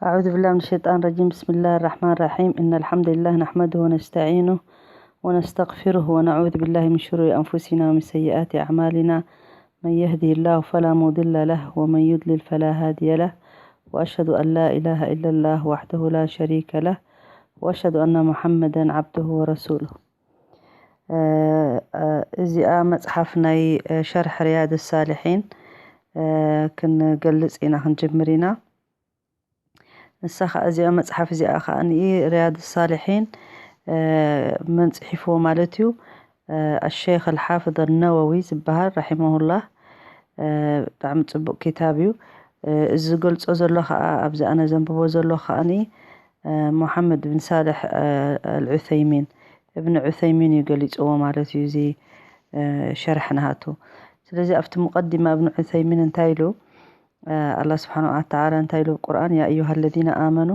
أعوذ بالله من الشيطان الرجيم. بسم الله الرحمن الرحيم. إن الحمد لله نحمده ونستعينه ونستغفره ونعوذ بالله من شرور أنفسنا ومن سيئات أعمالنا. من يهده الله فلا مضل له ومن يضلل فلا هادي له. وأشهد أن لا إله إلا الله وحده لا شريك له. وأشهد أن محمدا عبده ورسوله. እዚኣ መጽሓፍ ናይ ሸርሒ ርያድ ሳልሒን ክንገልጽ ኢና፣ ክንጅምር ኢና። ንሳ ኸዓ እዚኣ መጽሓፍ እዚኣ ኸዓ ርያድ ሳልሒን መን ጽሒፍዎ ማለት እዩ? ኣሸይኽ ኣልሓፍዝ ኣነወዊ ዝበሃል ረሒመሁላህ። ብጣዕሚ ጽቡቕ ኪታብ እዩ። እዚ ዝገልጾ ዘሎ ኸዓ ኣብዚ ኣነ ዘንብቦ ዘሎ ኸዓ ሙሓመድ ብን ሳልሕ ኣልዑሰይሚን፣ እብን ዑሰይሚን እዩ ገሊጽዎ ማለት እዩ እዚ ሸርሒ ናሃቱ። ስለዚ ኣብቲ ሙቀዲማ እብን ዑሰይሚን እንታይ ኢሉ? ኣላ ስብሓን ወተዓላ እንታይ ኢሉ ኣብ ቁርኣን? ያ ኣዩሃ ለዚነ ኣመኑ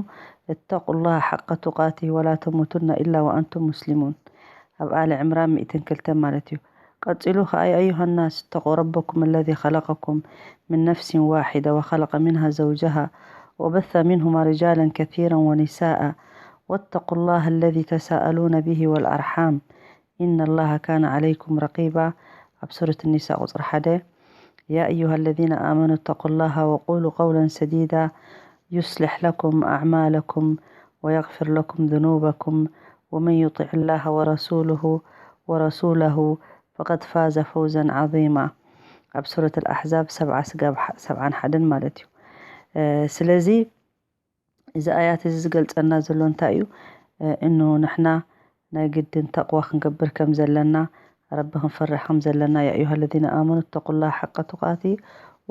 እተቁ ላሃ ሓቀ ቱቃቲህ ወላ ተሙቱና ኢላ ወኣንቱም ሙስሊሙን። ኣብ ኣሊ ዕምራን ሚእትን ክልተ ማለት እዩ። ቀጺሉ ኸዓ ያ ኣዩሃ ናስ እተቁ ረበኩም ኣለዚ ኸለቀኩም ምን ነፍሲን ዋሒዳ ወኸለቀ ሚንሃ ዘውጀሃ ወበሰ ሚንሁማ ሪጃለን ከሲራን ወኒሳኣ ወተቁ ላሃ ኣለዚ ተሳኣሉነ ቢሂ ወልኣርሓም ኢነ ላሃ ካነ ዓለይኩም ረቂባ። ኣብ ሱረት ኒሳ ቁፅሪ ሓደ። يا أيها الذين آمنوا اتقوا الله وقولوا قولا سديدا يصلح لكم أعمالكم ويغفر لكم ذنوبكم ومن يطع الله ورسوله ورسوله فقد فاز فوزا عظيما. ኣብ ሱረት ኣልኣሕዛብ ሰብዓ ስጋብ ሓ-፣ ሰብዓን ሓደን ማለት እዩ። እ፣ ስለዚ እዚ ኣያት እዚ ዝገልጸና ዘሎ እንታይ እዩ? እ፣ እኑ ንሕና ናይ ግድን ተቕዋ ክንገብር ከም ዘለና፣ ረቢ ክንፈርሕ ከም ዘለና፣ ያ ኣዩሃ ለዚነ ኣመኑ እተቁላህ ሓቀ ቱቃቲ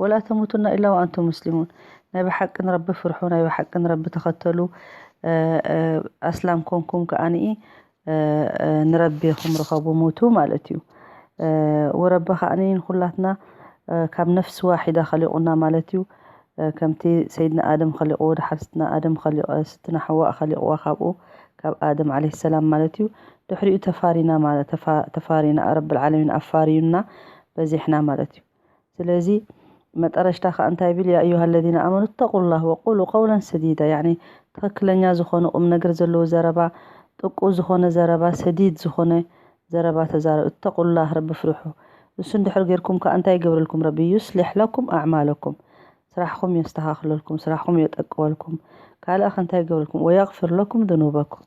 ወላ ተሙቱና ኢላ ወኣንቱም ሙስሊሙን። ናይ ብሓቂ ንረቢ ፍርሑ፣ ናይ ብሓቂ ንረቢ ተኸተሉ። እ፣ እ፣ ኣስላም ኮንኩም ከኣኒ፣ እ፣ እ፣ ንረቢ ኢኹም ርኸቡ፣ ሙቱ ማለት እዩ። እ፣ ወረቢ ከኣኒ ንኹላትና፣ እ፣ ካብ ነፍሲ ዋሒዳ ኸሊቑና ማለት እዩ። እ፣ ከምቲ ሰይድና ኣደም ኸሊቑዎ፣ ድሓር ስትና ኣደም ኸሊቑ-፣ ስትና ሓዋእ ኸሊቑዋ ካብኡ፣ ካብ ኣደም ዓለይሂ ሰላም ማለት እዩ። ድሕሪኡ ተፋሪና ማለት፣ ተፋ-፣ ተፋሪና፣ ረብል ዓለሚን ኣፋርዩና፣ በዚሕና ማለት እዩ። ስለዚ መጠረሽታ ኸዓ እንታይ ይብል? ያ ኣዩሃ ለዚነ ኣመኑ እተቁላህ ወቁሉ ቀውለን ሰዲዳ፣ ያዕኒ ትኽክለኛ ዝኾነ ቁም ነገር ዘለዎ ዘረባ፣ ጥቁ ዝኾነ ዘረባ፣ ሰዲድ ዝኾነ ዘረባ ተዛረቡ። እተቁላህ፣ ረቢ ፍርሑ። እሱ እንድሕር ጌርኩም ከኣ እንታይ ይገብረልኩም ረቢ? ዩስሊሕ ለኩም ኣዕማለኩም፣ ስራሕኹም የስተኻኽለልኩም፣ ስራሕኹም የጠቅወልኩም። ካልእ ከ እንታይ ይገብረልኩም? ወየግፍር ለኩም ዝኑበኩም፣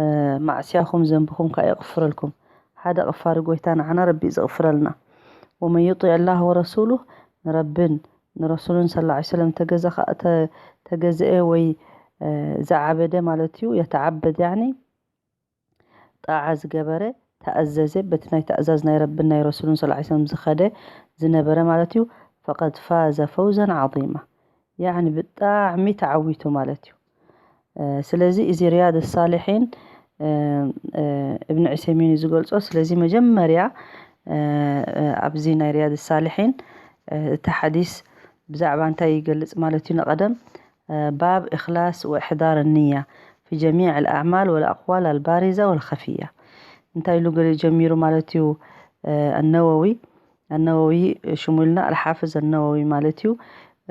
እ፣ ማዕስያኹም ዘንብኹም ከኣ የቕፍረልኩም። ሓደ ቕፋሪ ጎይታ ንዓና ረቢ እዩ ዝቕፍረልና። ወመን ዩጢዕ ላህ ወረሱሉህ፣ ንረብን ንረሱሉን ሰለላሁ ዐለይሂ ወሰለም ተገዘ-፣ ተ-፣ ተገዝአ ወይ፣ እ፣ ዝዓበደ ማለት እዩ። የተዓበድ ያዕኒ ጣዓ ዝገበረ፣ ተኣዘዘ፣ በቲ ናይ ትእዛዝ ናይ ረብን ናይ ረሱሉን ሰለላሁ ዐለይሂ ወሰለም ዝኸደ ዝነበረ ማለት እዩ። ፈቀድ ፋዘ ፈውዘን ዓዚማ፣ ያዕኒ ብጣዕሚ ተዓዊቱ ማለት እዩ። እ፣ ስለዚ እዚ ሪያድ ሳልሒን፣ እ፣ እ፣ እብን ዑሰይሚን እዩ ዝገልጾ። ስለዚ መጀመርያ፣ እ፣ እ፣ ኣብዚ ናይ ሪያድ ሳልሒን፣ እ፣ እቲ ሓዲስ ብዛዕባ እንታይ ይገልጽ ማለት እዩ? ንቐደም፣ እ፣ ባብ እኽላስ ወእሕዳር ንያ ፊ ጀሚዕ ኣልኣዕማል ወልኣቅዋል ኣልባሪዛ ወልኸፍያ። እንታይ ኢሉ ገለ ጀሚሩ ማለት እዩ? እ፣ ኣነወዊ፣ ኣነወዊ ሽሙ ኢልና ኣልሓፍዝ ኣነወዊ ማለት እዩ።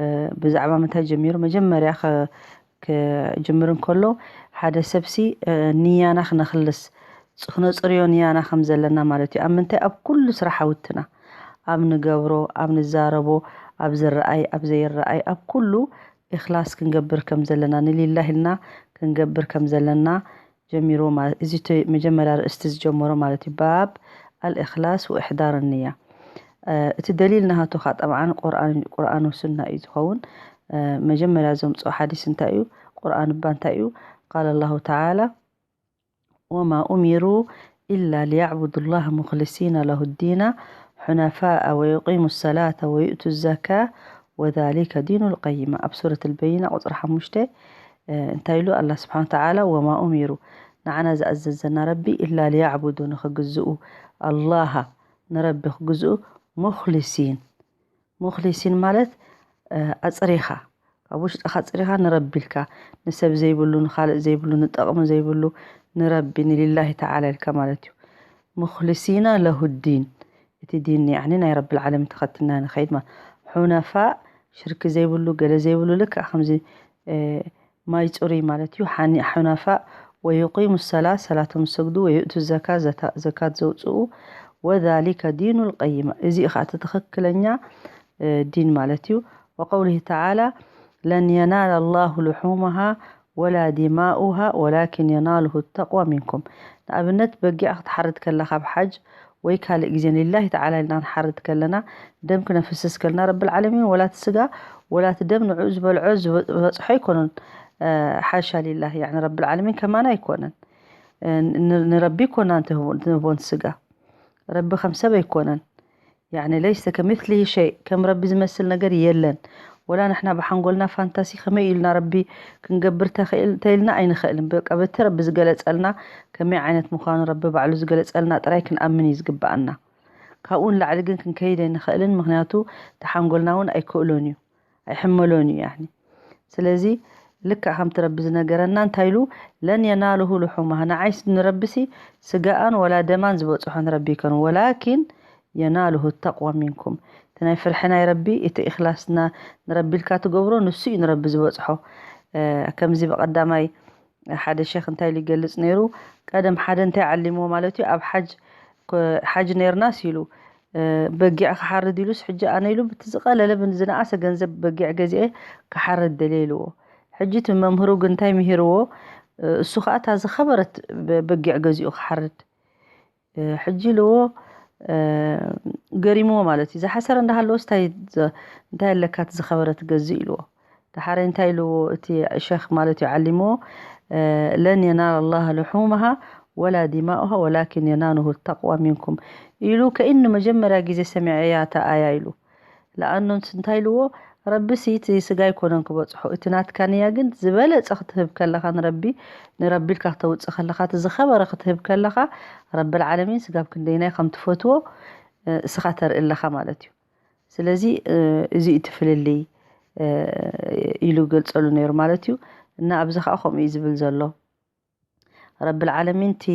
እ፣ ብዛዕባ ምንታይ ጀሚሩ? መጀመርያ ከ-፣ ክጅምር እንከሎ ሓደ ሰብሲ፣ እ፣ ንያና ክነኽልስ፣ ፅ-፣ ክነፅርዮ ንያና ከም ዘለና ማለት እዩ። ኣብ ምንታይ? ኣብ ኩሉ ስራሕ ሃውትና፣ ኣብ ንገብሮ፣ ኣብ ንዛረቦ፣ ኣብ ዝረኣይ፣ ኣብ ዘይረኣይ፣ ኣብ ኩሉ ኢኽላስ ክንገብር ከም ዘለና፣ ንሊላህ ኢልና ክንገብር ከም ዘለና ጀሚርዎ ማለት፣ እዚ እቲ መጀመርያ ርእስቲ ዝጀመሮ ማለት እዩ። ባብ ኣልእኽላስ ወእሕዳር ንያ። እ፣ እቲ ደሊል ናሃቱ ኸዓ ጠብዓን ቁርኣን፣ ቁርኣን ወሱና እዩ ዝኸውን። እ፣ መጀመርያ ዘምፅኦ ሓዲስ እንታይ እዩ? ቁርኣን እባ እንታይ እዩ? ቃለ ላሁ ተዓላ፣ ወማ ኡሚሩ ኢላ ሊያዕቡዱ ላህ ሙኽሊሲና ለሁ ዲና ሑነፋአ ወዩቂሙ ሰላተ ወዩእቱ ዘካ ወዛሊከ ዲኑ ልቀይማ። ኣብ ሱረት ልበይና ቁፅሪ ሓሙሽተ፣ እ፣ እንታይ ኢሉ ኣላ ስብሓን ተዓላ? ወማ ኡሚሩ፣ ንዓና ዝኣዘዘና ረቢ፣ ኢላ ሊያዕቡዱ፣ ንኽግዝኡ፣ ኣላሃ፣ ንረቢ ክግዝኡ፣ ሙኽሊሲን። ሙኽሊሲን ማለት፣ እ፣ ኣጽሪኻ፣ ካብ ውሽጥኻ ኣጽሪኻ ንረቢ ኢልካ፣ ንሰብ ዘይብሉ፣ ንኻልእ ዘይብሉ፣ ንጠቕሚ ዘይብሉ፣ ንረቢ፣ ንሊላሂ ተዓላ ኢልካ ማለት እዩ። ሙኽሊሲና ለሁ ዲን፣ እቲ ዲን፣ ያዕኒ ናይ ረብል ዓለሚን ተኸትልና ንኸይድ ማለት። ሑነፋእ፣ ሽርኪ ዘይብሉ፣ ገለ ዘይብሉ፣ ልክዕ ከምዚ፣ እ፣ ማይ ጽሩይ ማለት እዩ። ሓኒ-፣ ሑነፋእ ወዩቂሙ ሰላ፣ ሰላቶም ዝሰግዱ፣ ወዩእቱ ዘካ፣ ዘታ-፣ ዘካት ዘውጽኡ፣ ወዛሊከ ዲኑ ልቀይማ፣ እዚ እዩ ኸዓ እቲ ትኽክለኛ፣ እ፣ ዲን ማለት እዩ። ወቀውሊሂ ተዓላ፣ ለን የናለ ላሁ ልሑሙሃ ወላ ዲማኡሃ ወላኪን የናሉሁ ተቅዋ ሚንኩም። ንኣብነት በጊዕ ክትሓርድ ከለኻ ኣብ ሓጅ ወይ ካልእ ግዜ ሊላሂ ተዓላ ኢልና ክንሓርድ ከለና፣ ደም ክነፍስስ ከለና፣ ረብል ዓለሚን ወላ እቲ ስጋ ወላ እቲ ደም ንዕኡ ዝበልዖ ዝበ-፣ ዝበጽሖ ኣይኮነን። እ፣ ሓሻ ሊላሂ፣ ያዕኒ ረብል ዓለሚን ከማና ኣይኮነን። እ፣ ን-፣ ንረቢ ኣይኮና እንትህቦ-፣ እንትንህቦ ስጋ። ረቢ ከም ሰብ ኣይኮነን። ያዕኒ ለይሰ ከሚስሊሂ ሸይ፣ ከም ረቢ ዝመስል ነገር የለን። ወላ ንሕና ብሓንጎልና ፋንታሲ ከመይ ኢልና ረቢ ክንገብር ተኽእል-፣ ተኢልና ኣይንኽእልን። በቃ በቲ ረቢ ዝገለጸልና፣ ከመይ ዓይነት ምዃኑ ረቢ ባዕሉ ዝገለጸልና ጥራይ ክንኣምን እዩ ዝግብኣና። ካብኡ ንላዕሊ ግን ክንከይድ ኣይንኽእልን፣ ምኽንያቱ እቲ ሓንጎልና እውን ኣይክእሎን እዩ፣ ኣይሕመሎን እዩ። ያዕኒ ስለዚ ልክዕ ከምቲ ረቢ ዝነገረና እንታይ ኢሉ? ለን የናሉሁ ልሑማሃ፣ ንዓይስ ንረቢሲ ስጋኣን ወላ ደማን ዝበጽሖ ንረቢ ኣይኮነን፣ ወላኪን የናሉሁ ተቅዋ ሚንኩም፣ እቲ ናይ ፍርሒ ናይ ረቢ፣ እቲ ኢኽላስና ንረቢ ኢልካ ትገብሮ፣ ንሱ እዩ ንረቢ ዝበጽሖ። እ፣ ከምዚ ብቐዳማይ ሓደ ሸኽ እንታይ ኢሉ ይገልጽ ነይሩ? ቀደም ሓደ እንታይ ዓሊምዎ ማለት እዩ? ኣብ ሓጅ ኮ-፣ ሓጅ ነይርናስ ኢሉ፣ እ፣ በጊዕ ክሓርድ ኢሉስ፣ ሕጂ ኣነ ኢሉ ብቲ ዝቐለለ ብዝነኣሰ ገንዘብ በጊዕ ገዚኤ ክሓርድ ደልየ ኢልዎ። ሕጂ እቲ መምህሩ ግን እንታይ ምሂርዎ? እ፣ እሱ ኸዓ እታ ዝኸበረት በ-፣ በጊዕ ገዚኡ ክሓርድ። እ፣ ሕጂ ኢልዎ፣ እ፣ ገሪምዎ ማለት እዩ። ዝሓሰረ እንዳሃለወስ እንታይ ዘ-፣ እንታይ ኣለካ እቲ ዝኸበረ ትገዝእ ኢልዎ። ደሓረ እንታይ ኢልዎ እቲ ሸኽ ማለት እዩ ዓሊምዎ፣ እ፣ ለን የናለ ላህ ልሑምሃ ወላ ዲማኡሃ ወላኪን የናሉሁ ተቅዋ ሚንኩም ኢሉ፣ ከኢኑ መጀመርያ ግዜ ሰሚዐያ እታ ኣያ ኢሉ። ለኣኖንስ እንታይ ኢልዎ፣ ረቢሲ እቲ ስጋ ኣይኮነን ክበጽሖ፣ እቲ ናትካ ንያ ግን ዝበለጸ ክትህብ ከለኻ ንረቢ፣ ንረቢ ኢልካ ክተውጽእ ከለኻ፣ እቲ ዝኸበረ ክትህብ ከለኻ፣ ረብል ዓለሚን ስጋብ ክንደይናይ ከም ትፈትዎ፣ እ፣ እስኻ ተርኢ ኣለኻ ማለት እዩ። ስለዚ፣ እ፣ እዚ እዩ እቲ ፍልልይ፣ እ፣ ኢሉ ገልጸሉ ነይሩ ማለት እዩ። እና ኣብዚ ኸኣ ከምኡ እዩ ዝብል ዘሎ። ረብል ዓለሚን እቲ፣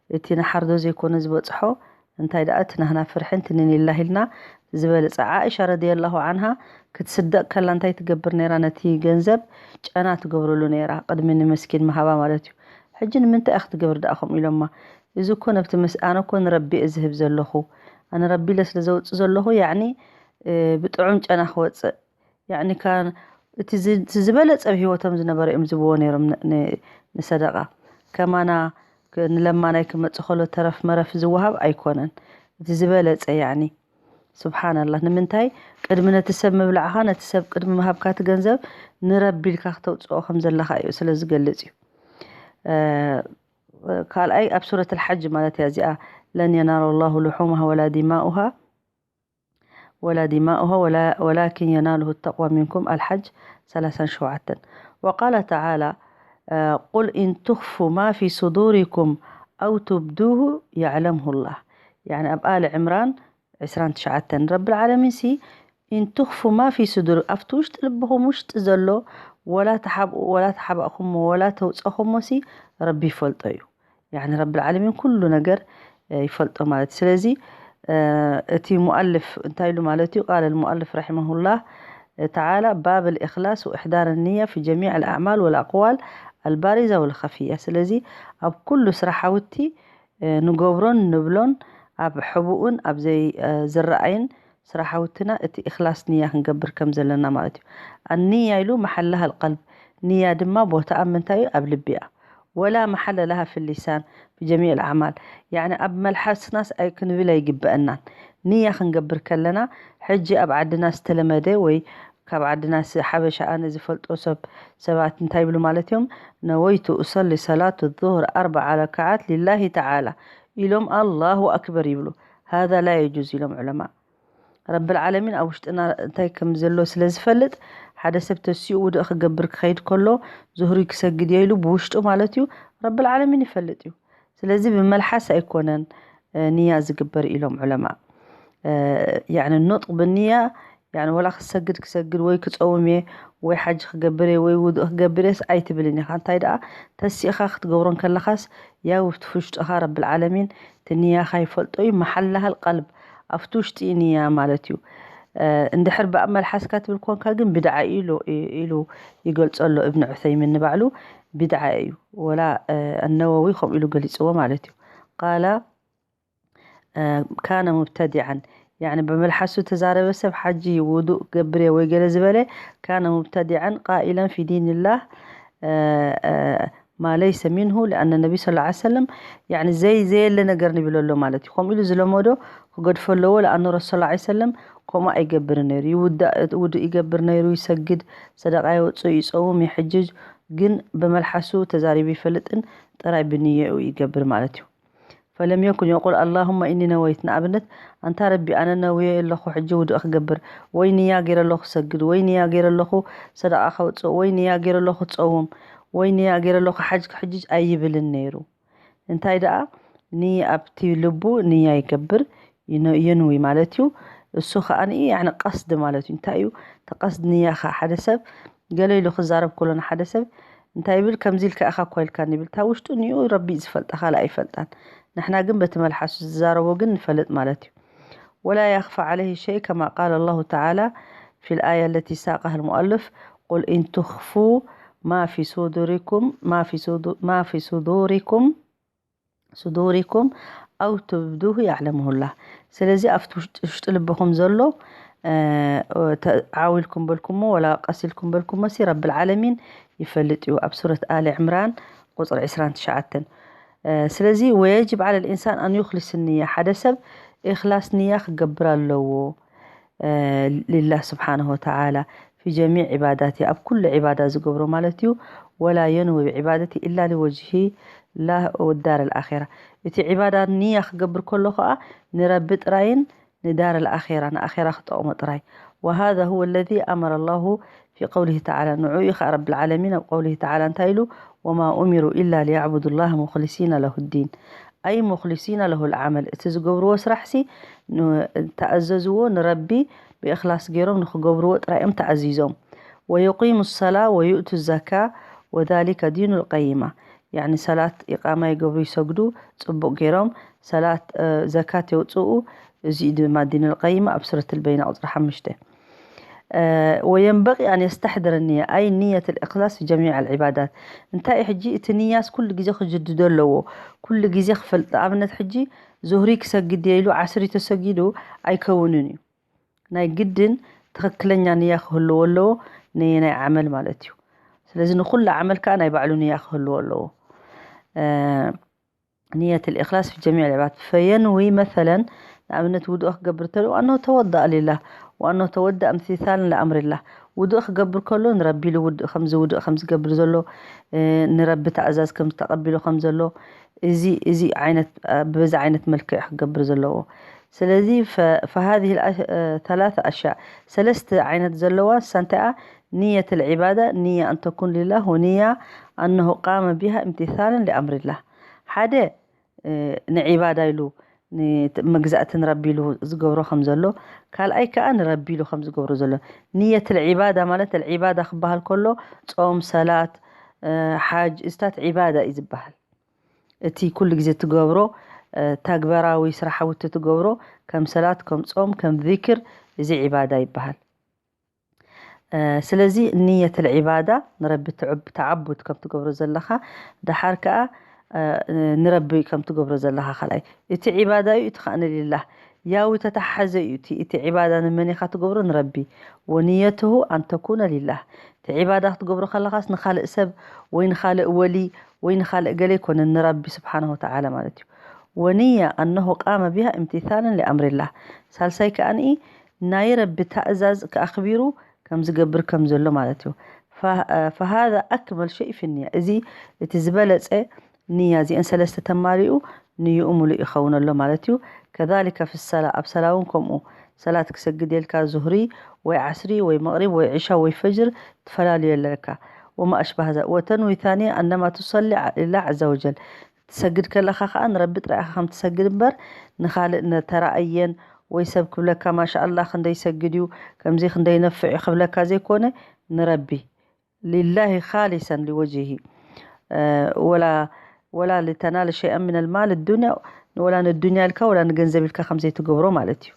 እቲ ንሓርዶ ዘይኮነ ዝበጽሖ፣ እንታይ ደኣ እቲ ናህና ፍርሕን ትንኒላህ ኢልና ዝበለጸ። ዓኢሻ ረዲየላሁ ዓንሃ ክትስደቅ ከላ እንታይ ትገብር ነይራ? ነቲ ገንዘብ ጨና ትገብረሉ ነይራ፣ ቅድሚ ንመስኪን ምሃባ ማለት እዩ። ሕጂ ንምንታይ እያ ክትገብር ደኣ ከምኡ ኢሎማ? እዚ እኮ ነብቲ ምስ-፣ ኣነ እኮ ንረቢ እየ ዝህብ ዘለኹ። ኣነ ረቢ ኢለ ስለ ዘውጽእ ዘለኹ፣ ያዕኒ፣ እ፣ ብጥዑም ጨና ክወጽእ። ያዕኒ፣ ካን-፣ እቲ ዝ-፣ እቲ ዝበለጸ ኣብ ህይወቶም ዝነበረ እዮም ዝህብዎ ነይሮም ን-፣ ን-፣ ንሰደቃ። ከማና ክ-፣ ንለማናይ ክመጽእ ከሎ ተረፍ መረፍ ዝወሃብ ኣይኮነን። እቲ ዝበለጸ፣ ያዕኒ፣ ስብሓንላህ። ንምንታይ? ቅድሚ ነቲ ሰብ ምብላዕኻ፣ ነቲ ሰብ ቅድሚ ምሃብካ እቲ ገንዘብ ንረቢ ኢልካ ክተውጽኦ ከም ዘለኻ እዩ ስለ ዝገልጽ እዩ። እ፣ ካልኣይ ኣብ ሱረት ኣልሓጅ ማለት እያ እዚኣ፣ ለን የናሉ ላሁ ልሑምሃ ወላ ዲማኡሃ ወላ ዲማኡሃ ወላ-፣ ወላኪን የናሉሁ ተቅዋ ሚንኩም፣ ኣልሓጅ ሰላሳን ሸውዓተን። ወቃለ ተዓላ፣ እ፣ ቁል ኢን ቱኽፉ ማ ፊ ሱዱሪኩም ኣው ቱብዱሁ የዕለምሁ ላህ። ያዕኒ ኣብ ኣሊ ዕምራን ዕስራን ትሽዓተን። ረብል ዓለሚን ሲ፣ ኢን ቱኽፉ ማ ፊ ሱዱር፣ ኣብቲ ውሽጢ ልብኹም ውሽጢ ዘሎ፣ ወላ ተሓብኡ፣ ወላ ተሓባእኹሞ፣ ወላ ተውጸኹሞ ሲ፣ ረቢ ይፈልጦ እዩ። ያዕኒ ረብል ዓለሚን ኩሉ ነገር፣ እ፣ ይፈልጦ ማለት እዩ። ስለዚ፣ እ፣ እቲ ሙኣልፍ እንታይ ኢሉ ማለት እዩ? ቃለ ልሙኣልፍ ረሒመሁላህ ተዓላ፣ ባብ ልእኽላስ ወእሕዳር ንያ ፊ ጀሚዕ ልኣዕማል ወልኣቅዋል ኣልባሪዛ ወልኸፍያ። ስለዚ ኣብ ኩሉ ስራሓውቲ፣ እ፣ ንገብሮን ንብሎን ኣብ ሕቡእን ኣብ ዘይ-፣ እ፣ ዝረኣይን ስራሓውትና እቲ እኽላስ ንያ ክንገብር ከም ዘለና ማለት እዩ። ኣንያ ኢሉ መሓላሃ ልቀልብ፣ ንያ ድማ ቦታኣ ምንታይ እዩ? ኣብ ልቢ እያ። ወላ መሓለ ለሃ ፊ ሊሳን ፊ ጀሚዕ ልኣዕማል፣ ያዕኒ ኣብ መልሓስናስ ኣይ-፣ ክንብል ኣይግበአናን። ንያ ክንገብር ከለና፣ ሕጂ ኣብ ዓድና ዝተለመደ ወይ ካብ ዓድና ስ-፣ ሓበሻ ኣነ ዝፈልጦ ሰብ፣ ሰባት እንታይ ይብሉ ማለት እዮም? ነወይቱ እሰሊ ሰላቱ ዙህር ኣርበዓ ረክዓት ሊላሂ ተዓላ ኢሎም ኣላሁ ኣክበር ይብሉ። ሃዛ ላ የጁዝ ኢሎም ዑለማ። ረብል ዓለሚን ኣብ ውሽጥና እንታይ ከም ዘሎ ስለ ዝፈልጥ፣ ሓደ ሰብ ተሲኡ ውዱእ ክገብር ክኸይድ ከሎ፣ ዙህሪ ክሰግድ እየ ኢሉ ብውሽጡ ማለት እዩ፣ ረብል ዓለሚን ይፈልጥ እዩ። ስለዚ ብመልሓስ ኣይኮነን፣ እ፣ ንያ ዝግበር ኢሎም ዑለማ። እ፣ ያዕኒ ኑጥቅ ብንያ፣ ያዕኒ ወላ ክሰግድ ክሰግድ ወይ ክጸውም እየ ወይ ሓጂ ክገብር እየ ወይ ውዱእ ክገብር እየስ ኣይትብልን ኢኻ። እንታይ ደኣ ተሲእኻ ክትገብሮ እንከለኻስ ያው ኣብቲ ውሽጥኻ ረብል ዓለሚን እቲ ንያኻ ይፈልጦ እዩ። መሓላሃል ቀልብ ኣብቲ ውሽጢ እዩ ንያ ማለት እዩ። እንድሕር ብኣብ መልሓስካ ትብል ኮንካ ግን ብድዓ ኢሉ ኢሉ ይገልጾ ኣሎ እብን ዑሰይሚን ንባዕሉ። ብድዓ እዩ ወላ፣ ኣነወዊ ከምኡ ኢሉ ገሊጽዎ ማለት እዩ። ቃላ ካነ ሙብተዲዓን፣ ያኒ ብመልሓሱ ተዛረበ ሰብ ሓጂ ውዱእ ገብር እየ ወይ ገለ ዝበለ ካነ ሙብተዲዓን ቃኢለን ፊ ዲንላህ ማ ለይሰ ሚንሁ። ለኣነ ነቢ ስ ሰለም ያኒ ዘይ ዘየለ ነገር ንብል ኣሎ ማለት እዩ። ከምኡ ኢሉ ዝለመዶ ክገድፎ ኣለዎ። ለኣነ ረሱ ስ ሰለም ከምኡ ኣይገብርን ነይሩ። ይውዳእ ውዱእ ይገብር ነይሩ፣ ይሰግድ፣ ሰደቃ የውፅእ፣ ይፀውም፣ ይሕጅጅ፣ ግን ብመልሓሱ ተዛሪቡ ይፈልጥን ጥራይ ብንየኡ ይገብር ማለት እዩ። ፈለም የኩን የቁል ኣላሁመ ኢኒ ነወይት፣ ንኣብነት ኣንታ ረቢ ኣነ ነውየ ኣለኹ ሕጂ ውዱእ ክገብር፣ ወይ ንያ ገይረ ኣለኹ ክሰግድ፣ ወይ ንያ ገይረ ኣለኹ ሰደቃ ከውፅእ፣ ወይ ንያ ገይረ ኣለኹ ክፀውም፣ ወይ ንያ ገይረ ኣለኹ ሓጅ ክሕጅጅ ኣይብልን ነይሩ። እንታይ ደኣ ንያ ኣብቲ ልቡ ንያ ይገብር፣ ይነ- የንዊ ማለት እዩ። እሱ ከኣኒ ያኒ ቀስድ ማለት እዩ። እንታይ እዩ እቲ ቀስድ ንያ? ከ ሓደ ሰብ ገለ ኢሉ ክዛረብ ከሎ ንሓደ ሰብ እንታይ ይብል? ከምዚ ኢልካ ኢኻ እኮ ኢልካኒ ይብል። እታ ውሽጡ ንኡ ረቢ እዩ ዝፈልጣ፣ ካልእ ኣይፈልጣን። ንሕና ግን በቲ መልሓሱ ዝዛረቦ ግን ንፈልጥ ማለት እዩ። ولا يخفى عليه شيء كما قال الله تعالى في الآية التي ساقها المؤلف: قل إن تخفوا ما في صدوركم ما في صدو- ما في صدوركم صدوركم أو تبدوه يعلمه الله. ስለዚ ኣብቲ ውሽጢ ውሽጢ ልብኹም ዘሎ እ፣ ተ- ዓው ኢልኩም በልኩሞ ወላ ቀስ ኢልኩም በልኩሞ ሲ ረብል ዓለሚን ይፈልጥ እዩ። ኣብ ሱረት ኣሊ ዕምራን ቁፅሪ ዕስራን ትሽዓተን። እ፣ ስለዚ ወየጅብ ዓለ ልኢንሳን ኣን ዩክሊስ ንያ፣ ሓደ ሰብ ኢኽላስ ንያ ክገብር ኣለዎ። እ፣ ሊላህ ስብሓንሁ ወተዓላ ፊ ጀሚዕ ዒባዳት፣ ኣብ ኩሉ ዒባዳ ዝገብሮ ማለት እዩ። ወላ የንዊ ብዒባደቲ ኢላ ሊወጅሂ ላህ ወዳር ልኣኼራ። እቲ ዒባዳ ንያ ክገብር ከሎ ከዓ ንረቢ ጥራይን ንዳር ልኣኼራ ንኣኼራ ክጠቕሞ ጥራይ። وهذا هو الذي أمر الله في قوله تعالى، ንዑ እዩ ከዓ ረቢ ልዓለሚን ኣብ ቀውሊሂ ተዓላ እንታይ ኢሉ? وما أمروا إلا ليعبدوا الله مخلصين له الدين أي مخلصين له العمل። እቲ ዝገብርዎ ስራሕሲ ን- ተኣዘዝዎ ንረቢ ብእኽላስ ገይሮም ንክገብርዎ ጥራይ እዮም ተኣዚዞም። ويقيموا الصلاة ويؤتوا الزكاة وذلك دين القيمة። ያኒ ሰላት ኢቃማ ይገብሩ ይሰግዱ ጽቡቕ ገይሮም፣ ሰላት እ፣ ዘካት የውፅኡ። እዚ ድማ ዲን ልቀይማ ኣብ ሱረት ልበይና ቁፅሪ ሓሙሽተ። እ፣ وينبغي أن يستحضر النية أي نية الإخلاص في جميع العبادات። እንታይ ሕጂ እቲ ንያስ ኩሉ ግዜ ክጅድዶ ኣለዎ፣ ኩሉ ግዜ ክፈልጥ። ኣብነት ሕጂ ዙህሪ ክሰግድ እየ ኢሉ ዓስሪ ተሰጊዱ ኣይከውንን እዩ። ናይ ግድን ትኽክለኛ ንያ ክህልዎ ኣለዎ፣ ነየናይ ዓመል ማለት እዩ። ስለዚ ንኹሉ ዓመል ከዓ ናይ ባዕሉ ንያ ክህልዎ ኣለዎ። እ፣ ንየት ልእክላስ ፊ ጀሚዕ ልዕባት ፈየንዊ መሰለን ንኣብነት ውዱእ ክገብር ተልኡ ኣነሁ ተወዳእ ሊላህ ወኣነሁ ተወዳእ እምትሳልን ለኣምርላህ። ውዱእ ክገብር ከሎ ንረቢ ኢሉ ውዱእ ከምዚ ውዱእ ከም ዝገብር ዘሎ እ፣ ንረቢ ተኣዛዝ ከም ዝተቐቢሉ ከም ዘሎ እዚ እዚ ዓይነት እ፣ ብዚ ዓይነት መልክዕ ክገብር ዘለዎ። ስለዚ ፈ- فهذه الأش- ثلاث أشياء ሰለስተ ዓይነት ዘለዋ ሳንታኣ ንየት ልዕባዳ ንያ ኣን ተኩን ሊላህ ወንያ ኣነሁ ቃመ ቢሃ እምትሳልን ሊኣምርላህ። ሓደ እ፣ ንዒባዳ ኢሉ ን- መግዛእቲ ንረቢ ኢሉ ዝገብሮ ከም ዘሎ፣ ካልኣይ ከዓ ንረቢ ኢሉ ከም ዝገብሮ ዘሎ። ንየት ልዒባዳ ማለት ልዒባዳ ክበሃል ከሎ ጾም፣ ሰላት፣ እ፣ ሓጅ እዚታት ዒባዳ እዩ ዝበሃል። እቲ ኩሉ ግዜ ትገብሮ እ፣ ተግበራዊ ስራሓውቲ ትገብሮ ከም ሰላት፣ ከም ጾም፣ ከም ዚክር እዚ ዒባዳ ይበሃል። እ፣ ስለዚ ንየት ልዒባዳ ንረቢ ትዕብ- ተዓቡድ ከም ትገብሮ ዘለኻ፣ ደሓር ከኣ እ፣ ንረቢ ከም ትገብሮ ዘለኻ ካልኣይ እቲ ዒባዳ እዩ፣ እቲ ከኣ ንሊላህ ያዊ ተተሓሓዘ እዩ። እቲ እቲ ዒባዳ ንመን ኢኻ ትገብሮ? ንረቢ። ወንየትሁ ኣን ተኩነ ሊላህ። እቲ ዒባዳ ክትገብሮ ከለኻስ ንኻልእ ሰብ ወይ ንኻልእ ወሊ ወይ ንኻልእ ገለ ኣይኮነን፣ ንረቢ ስብሓንሁ ወተዓላ ማለት እዩ። ወንያ ኣነሁ ቃመ ቢሃ እምትታልን ሊኣምሪላህ። ሳልሳይ ከኣ ናይ ረቢ ታእዛዝ ኣኽቢሩ ከም ዝገብር ከም ዘሎ ማለት እዩ። ፈ- ፈሃذا أكمل شيء في النية እዚ እቲ ዝበለፀ ንያ እዚአን ሰለስተ ተማሊኡ ንይኡ ሙሉእ ይኸውን ኣሎ ማለት እዩ። ከذلك في الصلاة ኣብ ሰላ እውን ከምኡ ሰላት ክሰግድ የልካ ዙህሪ ወይ ዓስሪ ወይ መቕሪብ ወይ ዒሻ ወይ ፈጅር ትፈላልዮ ኣለካ وما أشبه ذلك وتنوي ثانية أنما تصلي لله عز وجل ትሰግድ ከለኻ ከዓ ንረቢ ጥራይ ኢኻ ከም ትሰግድ እምበር ንኻልእ ነተረኣየን ወይ ሰብ ክብለካ ማሻኣላ ክንደይ ይሰግድ እዩ ከምዚ ክንደይ ይነፍዕ እዩ ክብለካ ዘይኮነ ንረቢ ሊላሂ ካሊሰን ሊወጅሂ ወላ ወላ ልተናል ሸይኣን ምን ልማል ዱንያ ወላ ንዱንያ ኢልካ ወላ ንገንዘብ ኢልካ ከምዘይትገብሮ ማለት እዩ።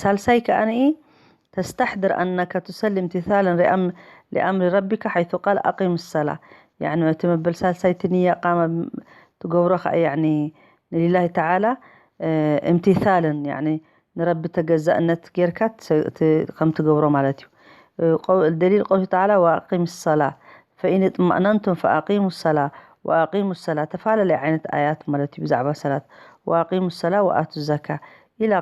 ሳልሳይ ከኣ ንኢ ተስተሕድር ኣነካ ትሰሊ እምትታልን ሪኣም ሊኣምሪ ረቢካ ሓይቱ ቃል ኣቂም ሰላ። ያዕኒ እቲ መበል ሳልሳይ እቲ ንያ ቃመ ትገብሮ ከኣ ያዕኒ ንሊላሂ ተዓላ እምትታልን ያዕኒ ንረቢ ተገዛእነት ጌርካ ከም ትገብሮ ማለት እዩ። ደሊል ቀውሉ ተዓላ ወኣቂም ሰላ ፈኢን ጥማእነንቱም ፈኣቂሙ ሰላ ወኣቂሙ ሰላ ተፈላለየ ዓይነት ኣያት ማለት እዩ ብዛዕባ ሰላት ወኣቂሙ ሰላ ወኣቱ ዘካ ኢላ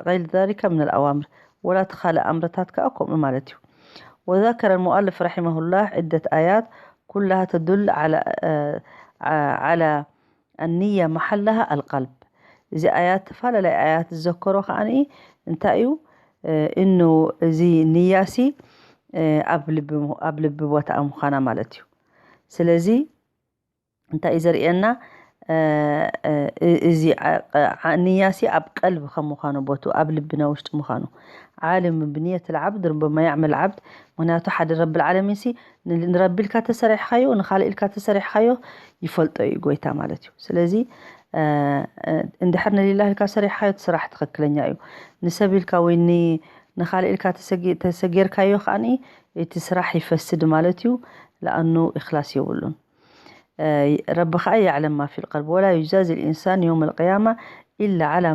غير ذلك من الأوامر ወላ እቲ ካልእ ኣምርታት ከኣ ከምኡ ማለት እዩ። وذكر المؤلف رحمه الله عدة آيات كلها تدل على على النية محلها القلب። እዚ ኣያት ተፈላለየ ኣያት ዝዘከሮ ከኣ እንታይ እዩ እኑ እዚ ንያሲ ኣብ ልቢ ኣብ ልቢ ቦታ ምዃና ማለት እዩ። ስለዚ እንታይ እዩ ዘርእየና? እዚ ንያሲ ኣብ ቀልቢ ከም ምዃኑ ቦቱ ኣብ ልብና ውሽጢ ምዃኑ ዓሊም ብንየት ልዓብድ ርበማ ያዕመል ዓብድ። ምክንያቱ ሓደ ረቢ ልዓለሚን ሲ ንረቢ ኢልካ ተሰሪሕካዮ ንካልእ ኢልካ ተሰሪሕካዮ ይፈልጦ እዩ ጎይታ ማለት እዩ። ስለዚ እንድሕር ንሊላህ ኢልካ ሰሪሕካዮ እቲ ስራሕ ትኽክለኛ እዩ። ንሰብ ኢልካ ወይ ንኻልእ ኢልካ ተሰጌርካዮ ከኣ እቲ ስራሕ ይፈስድ ማለት እዩ። ለኣኑ ኢኽላስ የብሉን። ረቢ ኸዓ يعلم ما في القلب ولا يجازي الإنسان يوم القيامة إلا على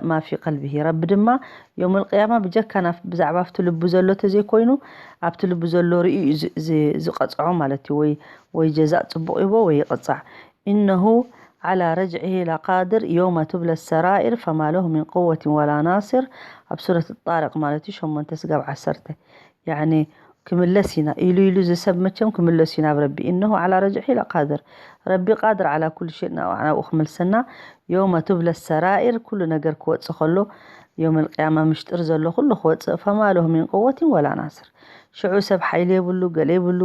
ما في قلبه። ረቢ ድማ ዮም ልቅያማ ብጀካ ብዛዕባ ኣብቲ ልቡ ዘሎ ተዘይኮይኑ ኣብቲ ልቡ ዘሎ ርእዩ እዩ ዝቐፅዖ ማለት እዩ። ወይ ጀዛእ ፅቡቕ ይቦ ወይ ይቕፃዕ። إنه على رجعه لقادر يوم تبلى السرائر فما له من قوة ولا ناصر። ኣብ ሱረት ጣርቅ ማለት እዩ ሸሞንተ ስጋብ ዓሰርተ ያኒ ክምለስ ኢና ኢሉ ኢሉ ዝሰብ መቸም ክምለስ እዩ ናብ ረቢ። إنه على رجعه لقادر። ረቢ ቃድር على كل شيء ናብኡ ክመልሰና። يوم تبلى السرائر ኩሉ ነገር ክወፅእ ከሎ ዮም ልቅያማ ምሽጥር ዘሎ ኩሉ ክወፅእ فما له من قوة ولا ناصر። ሽዑ ሰብ ሓይሊ የብሉ ገለ የብሉ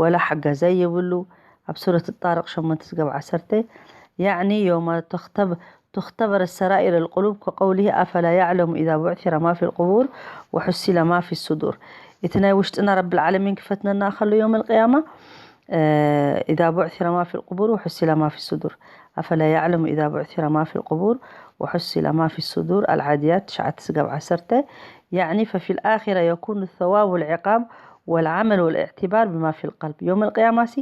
ወላ ሓጋዛይ የብሉ። ኣብ ሱረት ጣርቅ ሸሞንተ ስጋብ ዓሰርተ ያዕኒ يوم تختبر تختبر السرائر القلوب كقوله أفلا يعلم إذا بعثر ما في القبور وحصل ما في الصدور። እቲ ናይ ውሽጥና ረቢ ልዓለሚን ክፈትነና ከሎ ዮም ልቅያማ إذا بعثر ما في القبور وحصل ما في الصدور أفلا يعلم إذا بعثر ما في القبور وحصل ما في الصدور العاديات ትሽዓተ ስጋብ ዓሰርተ ያዕኒ ففي الآخرة يكون الثواب والعقاب والعمل والاعتبار بما في القلب። ዮም ልቅያማ ሲ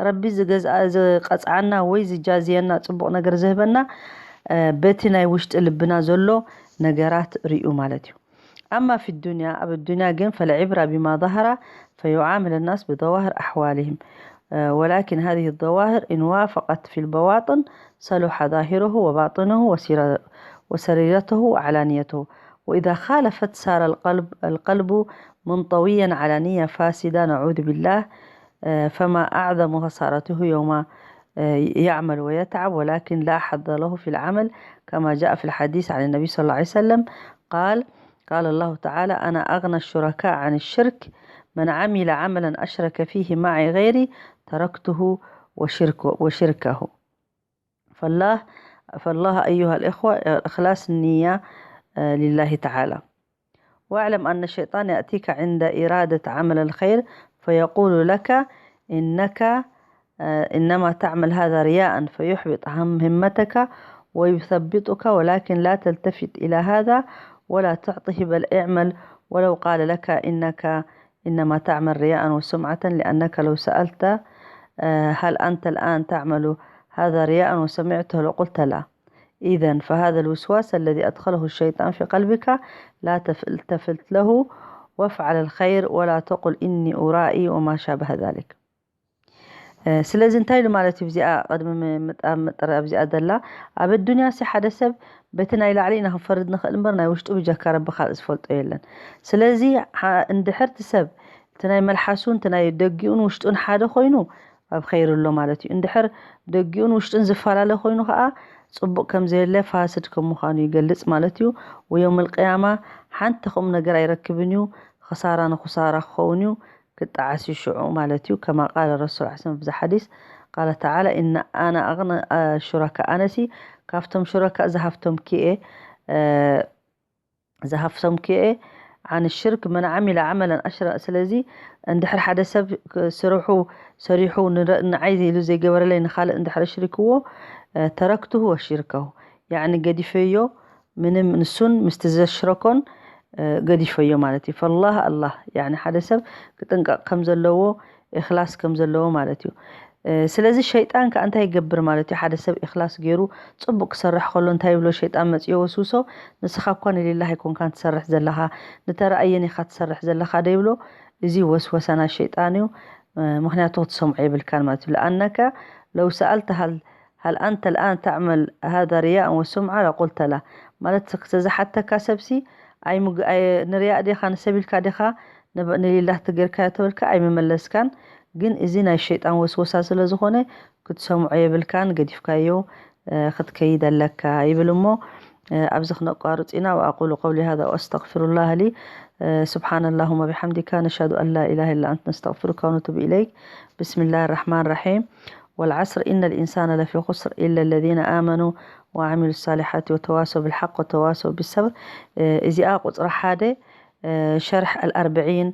ረቢ ዝገዝኣ ዝቐፅዓና ወይ ዝጃዝየና ፅቡቕ ነገር ዝህበና በቲ ናይ ውሽጢ ልብና ዘሎ ነገራት ርእዩ ማለት እዩ። أما في الدنيا ኣብ الدنيا ግን فالعبرة بما ظهر فيعامل الناس بظواهر أحوالهم ولكن هذه الظواهر إن وافقت في البواطن صلح ظاهره وباطنه وسريرته وعلانيته وإذا خالفت صار القلب القلب منطويا على نية فاسدة نعوذ بالله فما أعظم خسارته يوم يعمل ويتعب ولكن لا حظ له في العمل كما جاء في الحديث عن النبي صلى الله عليه وسلم قال قال الله تعالى أنا أغنى الشركاء عن الشرك من عمل عملا أشرك فيه معي غيري تركته وشركه, وشركه. فالله فالله أيها الإخوة إخلاص النية لله تعالى. واعلم أن الشيطان يأتيك عند إرادة عمل الخير فيقول لك إنك إنما تعمل هذا رياء فيحبط همتك ويثبطك ولكن لا تلتفت إلى هذا ولا تعطه بل اعمل ولو قال لك إنك إنما تعمل رياء وسمعة لأنك لو سألت هل أنت الآن تعمل هذا رياء وسمعته لقلت لا. إذا فهذا الوسواس الذي أدخله الشيطان في قلبك لا تلتفت له وافعل الخير ولا تقل إني أرائي وما شابه ذلك. ስለዚ እንታይ ኢሉ ማለት እዩ? እዚኣ ቅድሚ ምጣብ ምጥራብ እዚኣ ዘላ ኣብ ኣዱንያ ሲ ሓደ ሰብ በቲ ናይ ላዕሊ ኢና ክንፈርድ ንኽእል እምበር ናይ ውሽጡ ብጀካ ረቢ ካልእ ዝፈልጦ የለን። ስለዚ እንድሕርቲ ሰብ እቲ ናይ መልሓሱ እቲ ናይ ደጊኡን ውሽጡን ሓደ ኮይኑ ኣብ ኸይር ኣሎ ማለት እዩ። እንድሕር ደጊኡን ውሽጡን ዝፈላለ ኮይኑ ከዓ ፅቡቕ ከም ዘየለ ፋስድ ከም ምዃኑ ይገልፅ ማለት እዩ። ወዮም ልቅያማ ሓንቲ ኹም ነገር ኣይረክብን እዩ። ኽሳራ ንኹሳራ ክኸውን እዩ። ክጠዓስ እዩ ሽዑ ማለት እዩ። ከማ ቃለ ረሱል ዓ ሰለም ብዚ ሓዲስ ቃለ ተዓላ إن أنا أغنى الشركاء ኣነሲ ካብቶም ሹረካ ዝሃፍቶም ክኤ ዝሃፍቶም ክኤ عن الشرك من عمل عملا أشرك ስለዚ እንድሕር ሓደ ሰብ ስርሑ ሰሪሑ ንዓይ ኢሉ ዘይገበረለይ ንኻልእ እንድሕር ሽሪክዎ ተረክትሁ ወሽርከሁ ያዕኒ ገዲፈዮ ምንም ንሱን ምስቲ ዘሽረኮን ገዲፈዮ ማለት እዩ። ፈላህ ኣላህ ያኒ ሓደ ሰብ ክጥንቀቕ ከም ዘለዎ፣ እኽላስ ከም ዘለዎ ማለት እዩ። ስለዚ ሸይጣን ከኣ እንታይ ይገብር ማለት እዩ? ሓደ ሰብ እኽላስ ገይሩ ጽቡቕ ክሰርሕ ከሎ እንታይ ይብሎ? ሸይጣን መጽዮ ወስውሶ፣ ንስኻ እኳ ንሊላህ ኣይኮንካን ትሰርሕ ዘለኻ፣ ንተራእየን ኢኻ ትሰርሕ ዘለኻ ዶ ይብሎ? እዚ ወስወሳ ናይ ሸይጣን እዩ። ምክንያቱ ክትሰምዖ የብልካን ማለት እዩ። ለኣነከ ለው ሰኣልተ ሃል ሃል ኣንተ ልኣን ተዕመል ሃذا رياء وسمعة لقلت لا ማለት ተዝሓተካ ሰብሲ ንርያእ ዲኻ ንሰብ ኢልካ ዲኻ ንሊላህ ትገርካዮ ተበልካ ኣይምመለስካን። ግን እዚ ናይ ሸይጣን ወስወሳ ስለ ዝኾነ ክትሰምዖ የብልካን፣ ገዲፍካዮ ክትከይድ ኣለካ ይብል እሞ ኣብዚ ክነቋርጽ ኢና። وأقول قولي هذا وأستغفر الله لي. سبحان اللهم بحمدك، نشهد أن لا إله إلا أنت، نستغفرك ونتوب إليك. بسم الله الرحمن الرحيم. والعصر إن الإنسان لفي خسر إلا الذين آمنوا وعملوا الصالحات وتواصوا بالحق وتواصوا بالصبر. እዚኣ ቁጽሪ ሓደ ሸርሕ ኣልኣርብዒን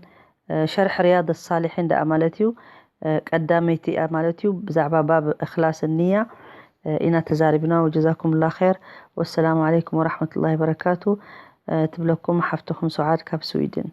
ሸርሕ ሪያድ ሳሊሒን ደኣ ማለት እዩ። ቀዳመይቲ እያ ማለት እዩ። ብዛዕባ ባብ እኽላስ ንያ ኢና ተዛሪብና። وجزاكم الله خير. والسلام عليكم ورحمة الله وبركاته ትብለኩም ሓፍትኹም ሱዓድ ካብ ስዊድን።